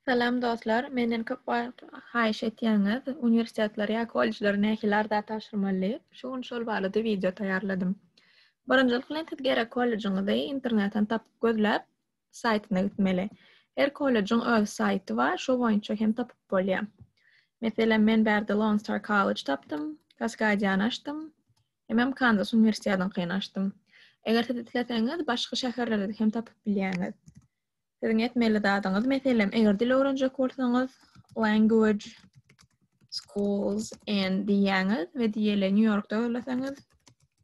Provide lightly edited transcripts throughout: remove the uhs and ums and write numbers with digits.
Salam dostlar, menden köp wagt haýyş etýäňiz, uniwersitetleri ýa kollejleri nähili arza tabşyrmaly diýip. Şu gün şol barada wideo taýýarladym. Birinjilik bilen siz gerek kollejiňizi internetden tapyp gözläp, saýtyna gitmeli. Her kollejiň öz saýty bar, şo boýunça hem tapyp bolýar. Meselem, men bärde Lone Star College tapdym, Cascadiany açdym, hemem Kansas uniwersitetiňkini açdym. Eger siz isleseňiz, başga şäherlerde hem tapyp bilýäňiz. Siziň etmeli zadyňyz, meselem, eger dil öwrenjek bolsaňyz, language schools and diýýäňiz we diýeli New Yorkda gözleseňiz,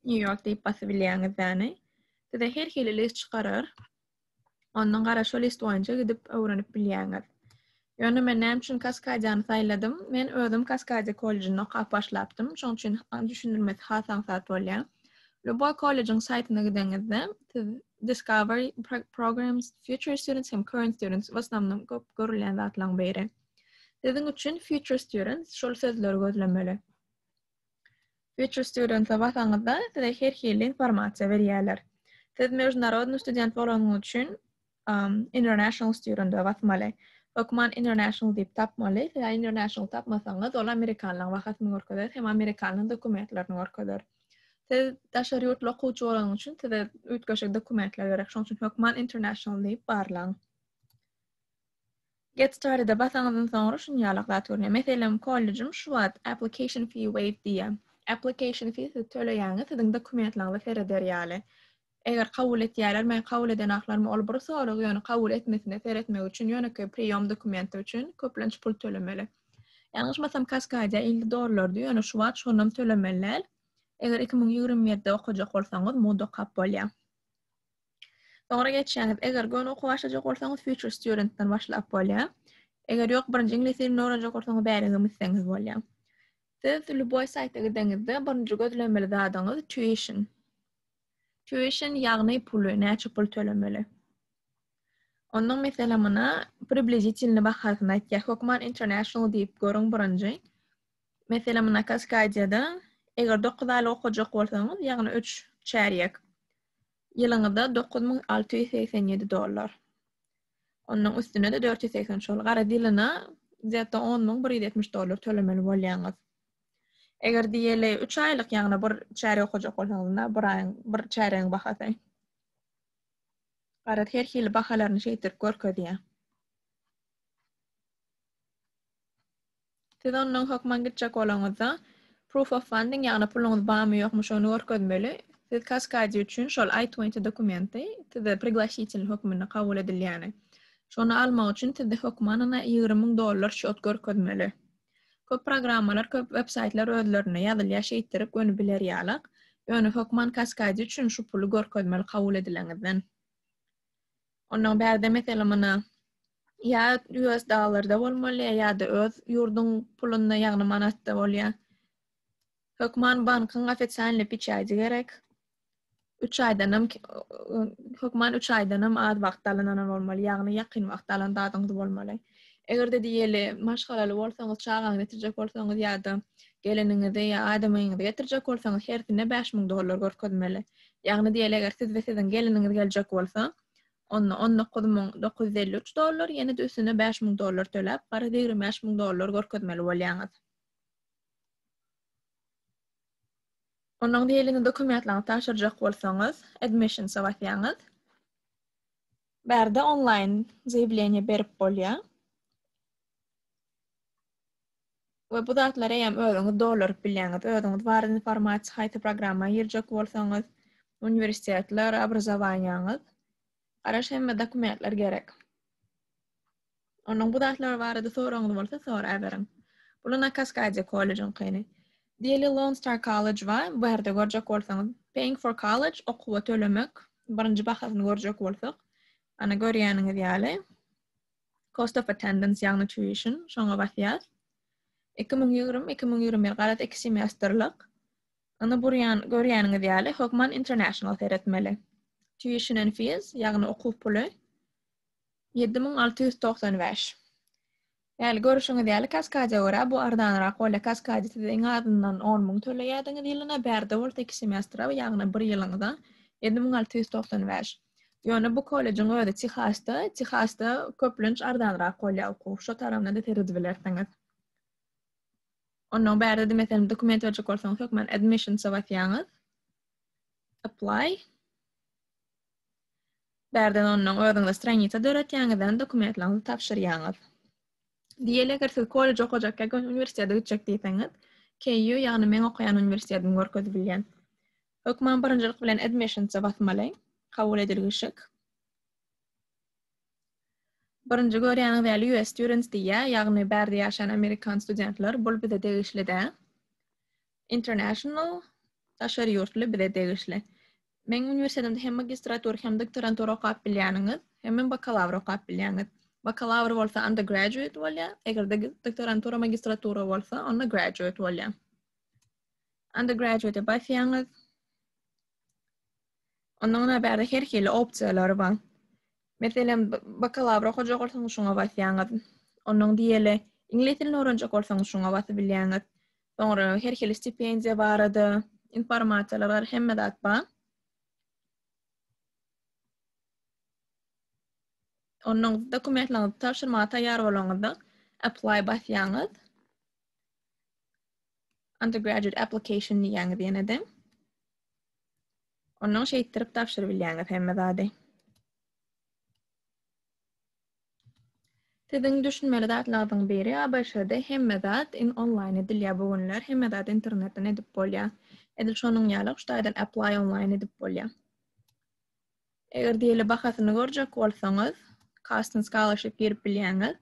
New York diýip basyp bilýäňiz däni. Size her hili list çykarar. Ondan gara şo list boýunça gidip öwrenip bilýäňiz. Ýöne men näme üçin Kaskadiýany saýladym? Men özüm Kaskadiýa kollejinde okap başlapdym. Şonuň üçin düşündirmesi has aňsat bolýar. Lýuboý kollejiň saýtyna gideňizde, siz Discover Programs, Future Students hem Current Students w osnovnom köp görülýän zatlaryň biri. Siziň üçin Future Students şol sözleri gözlemeli. Future Students-e basaňyzda size her hili informasiýa berýärler. Siz mejdunarodnyý student bolanyňyz üçin International Student-e basmaly. Hökman International diýip tapmaly. Siz International tapmasaňyz, ol amerikanlaryň bahasyny görkezer hem amerikanlaryň dokumentlerini görkezer. Siz daşary ýurtly okuwçy bolanyňyz üçin size üýtgeşik dokumentler gerek. Şonuň üçin hökman International diýip barlaň. Get started-e basaňyzdan soňra şuny ýalak zat görünýär. Meselem, kollejim şu wagt application fee waived diýýär. Application fee siz töleýäňiz, siziň dokumentleriňize sereder ýaly. Eger kabul etýärlermi, kabul edenaklarmy ol bir sorag, ýöne kabul etmesine seretmek üçin ýönekeý priýom dokumenti üçin köplenç pul tölemeli. Ýalňyşmasam Kaskadiýa 50 dollardy, ýöne şu wagt şonam tölemeli däl. Eger 2021-de okajak bolsaňyz mugt okap bolýar. Soňra geçýäňiz. Eger göni okuwa başlajak bolsaňyz Future Student-den başlap bolýar. Eger ýok birinji iňlis dilini öwrenjek bolsaňyz bärigem gitseňiz bolýar. Siz lýuboý saýta gideňizde birinji gözlemeli zadyňyz tuition. Tuition ýagny puly, näçe pul tölemeli. Ondan meselem muna priblizitelny bahasyny aýtýar. Hökman international diýip görüň birinji. Meselem muna Kaskadiýada eger 9 aýlyk okajak bolsaňyz, ýagny 3 çärýek ýylyňyzda 9687 dollar. Ondan üstüne-de 480 şol garaz ýylyna gde-to 10170 dollar tölemeli bolýaňyz. Eger diýeli 3 aýlyk, ýagny bir çärýek okajak bolsaňyz, onda bir aýyň, bir çärýegiň bahasy. Garaz her hili bahalaryny şeýtirip görkezýär. Siz ondan hökman gitjek bolaňyzda proof of funding, ýagny puluňyz barmy ýokmy şony görkezmeli. Siz Kaskadiýa üçin şol I-20 dokumenti size priglasitelny hökmünde kabul edilýäni. Şony almak üçin sizde hökman ina 20 müň dollar şýot görkezmeli. Köp programmalar, köp web saýtlar özlerinde ýazylýar şeýtdirip göni biler ýalak. Ýöne hökman Kaskadiýa üçin şu puly görkezmeli kabul edileňizden. Ondan bärde meselem mana ýa US dollarda bolmaly ýa-da öz ýurduň pulunda ýagny manatda bolýar. Hökman bankyň ofisialny peçadi gerek. 3 aýdanam hökman 3 aýdanam az wagtda alynan bolmaly, ýagny ýakyn wagtda alan zadyňyz bolmaly. Eger-de diýeli maşgalaly bolsaňyz, çagaňyzy getirjek bolsaňyz ýa-da geliniňizi ýa adamyňyzy getirjek bolsaňyz hersine 5000 dollar görkezmeli. Ýagny diýeli eger siz we siziň geliniňiz geljek bolsa, onda 19953 dollar, ýene-de üstüne 5000 dollar töläp, garaz 25000 dollar görkezmeli bolýaňyz. Ondan diýeli indi dokumentlaryňyzy tabşyrjak bolsaňyz, admissions-a basýaňyz. Bärde onlaýn zaýawleniýe berip bolýar. We bu zatlary hem özüňiz dolduryp bilýäňiz. Özüňiz bar informasiýa haýsy programma girjek bolsaňyz, uniwersitetler, obrazowaniýaňyz. Garaş hemme dokumentler gerek. Onuň bu zatlar barada soragyňyz bolsa soraberiň. Bular na Kaskadiýa kollejiňkini. Diýeli Lone Star College bar, bu ýerde görjek bolsaňyz. Paying for college, okuwa tölemek, birinji bahasyny görjek bolsak. Ana görýäniňiz ýaly. Cost of attendance ýagny tuition, şoňa basýas. 2020, 2021 garaz iki semestrlik. Ony burýan görýäniňiz ýaly hökman international seretmeli. Tuition and fees, ýagny okuw puly 7695. Ýaly görüşiňiz ýaly Kaskadiýa görä bu arzanrak bolýar. Kaskadiýa siz iň azyndan 10 müň töleýärdiňiz ýylyna, bärde bolsa iki semestre, ýagny bir ýylyňyza 7695. Ýöne bu kollejiň özi Tehasda, Tehasda köplenç arzanrak bolýar okuw. Şo tarapynda-da seredip bilersiňiz. Ondan bärde-de meselem dokument berjek bolsaňyz hökman admissions-a basýaňyz. Apply. Bärden ondan özüňize stranica döretýäňizden dokumentleriňizi tabşyrýaňyz. Diýeli eger siz kollej okajak ýa uniwersitete gitjek diýseňiz, KU ýagny meň okaýan uniwersitetimi görkezip bilýän. Hökman birinjilik bilen admissions-a basmaly, kabul edilgişik. Birinji görýäniňiz ýaly US students diýýär, ýagny bärde ýaşaýan amerikan studentler, bul bize degişli däl. International, daşary ýurtly bize degişli. Meň uniwersitetimde hem magistratura hem doktorantura okap bilýäniňiz, hemem bakalawr okap bilýäňiz. Bakalawr bolsa undergraduate bolýar, eger doktorantura magistratura bolsa onda graduate bolýar. Undergraduate basýaňyz. Ondan da bärde her hili opsiýalar bar. Meselem, bakalawr okajak bolsaňyz şuňa basýaňyz. Ondan diýeli, iňlis dilini öwrenjek bolsaňyz şuňa basyp bilýäňiz. Soňra her hili stipendiýa barada informasiýalar bar, hemme zat bar. Ondan dokumentlerňizi tabşyrmaga taýýar bolanyňyzda apply basýaňyz. Undergraduate application diýýäňiz ýene-de. Ondan şeýtdirip tabşyryp bilýäňiz hemme zady. Siziň düşünmeli zatlaryň biri ABŞ-da hemme zat in onlaýn edilýär bu günler. Hemme zady internetden edip bolýar. Edil şonuň ýaly şu taýdan apply onlaýn edip bolýar. Eger diýeli bahasyny görjek bolsaňyz, Cost and Scholarship girip bilýäňiz.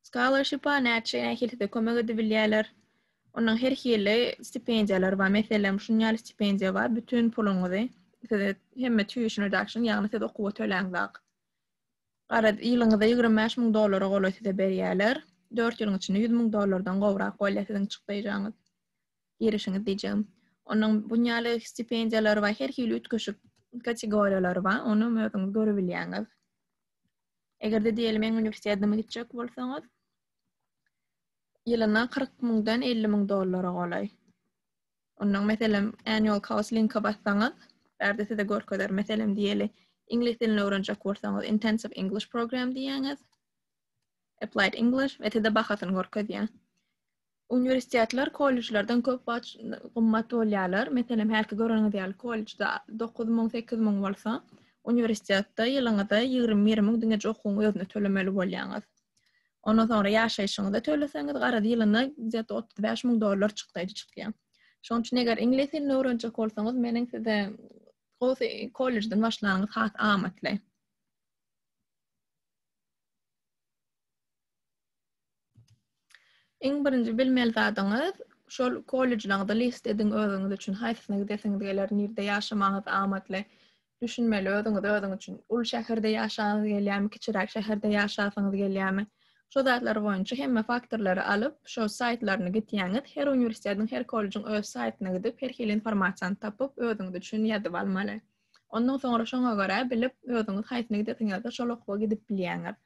Scholarship-a näçe nähili size kömek edip bilýärler. Onuň her hili stipendiýalary bar. Meselem, şunuň ýaly stipendiýa bar. Bütün puluňyzy size hemme tuition reduction, ýagny siz okuwa töläňzak. Garaz, ýylyňyzda 25 müň dollara golaý size berýärler. 4 ýylyň içinde 100 müň dollardan gowrak bolýar siziň çykdaýjaňyz. Girişiňiz diýjegim. Onuň buň ýaly stipendiýalary bar, her hili üýtgeşik kategoriýalary bar. Ony özüňiz görebilýäňiz. Eger-de diýeli meň uniwersitetime gitjek bolsaňyz, ýylyna 40 müňden 50 müň dollara golaý. Ondan meselem annual cost linka bassaňyz, bärde size görkezer. Meselem diýeli, iňlis dilini öwrenjek bolsaňyz, intensive English program diýýäňiz. Applied English we size bahasyny görkezýär. Uniwersitetler kollejlerden köp wagt gymmat bolýarlar. Meselem, hälki göreniňiz ýaly kollejde 9000, 8000 bolsa, uniwersitetde ýylyňyza 21 müň diňeje okuwyň özüne tölemeli bolýaňyz. Ondan soňra ýaşaýşyňyza töleseňiz, garaz ýylyna gde-to 35 müň dollar çykdaýjy çykýar. Şonuň üçin eger iňlis dilini öwrenjek bolsaňyz, meniň size gowusy kollejden başlanyňyz has amatly. Iň birinji bilmeli zadyňyz, şol kollejleriňizi list ediň özüňiz üçin, haýsysyna gidesiňiz geler, nirde ýaşamagyňyz amatly. Düşünmeli özüňiz özüň üçin. Uly şäherde ýaşagyňyz gelýärmi, kiçiräk şäherde ýaşasyňyz gelýärmi? Şo zatlar boýunça hemme faktorlary alyp, şo saýtlaryna gitýäňiz. Her uniwersitetiň, her kollejiň öz saýtyna gidip, her hili informasiýany tapyp, özüňiz üçin ýazyp almaly. Ondan soňra şoňa görä bilip, özüňiz haýsyna gidesiňiz gelse, şol okuwa gidip bilýäňiz.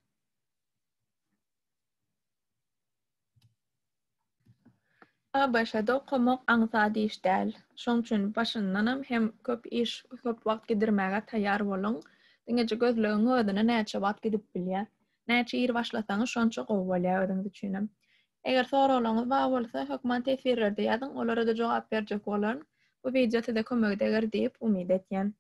ABŞ-da okamak aňsat iş däl. Şoň üçin başyndanam hem köp iş, köp wagt gidirmäge taýýar boluň. Diňeje gözlegiň özüne näçe wagt gidip bilýär. Näçe ir başlasaňyz, şonça gowy bolýar özüňiz üçinem. Eger soraglaryňyz bar bolsa, hökman teswirlerde ýazyň, olara-da jogap berjek bolaryn. Bu wideo size kömegi deger diýip umyt etýän.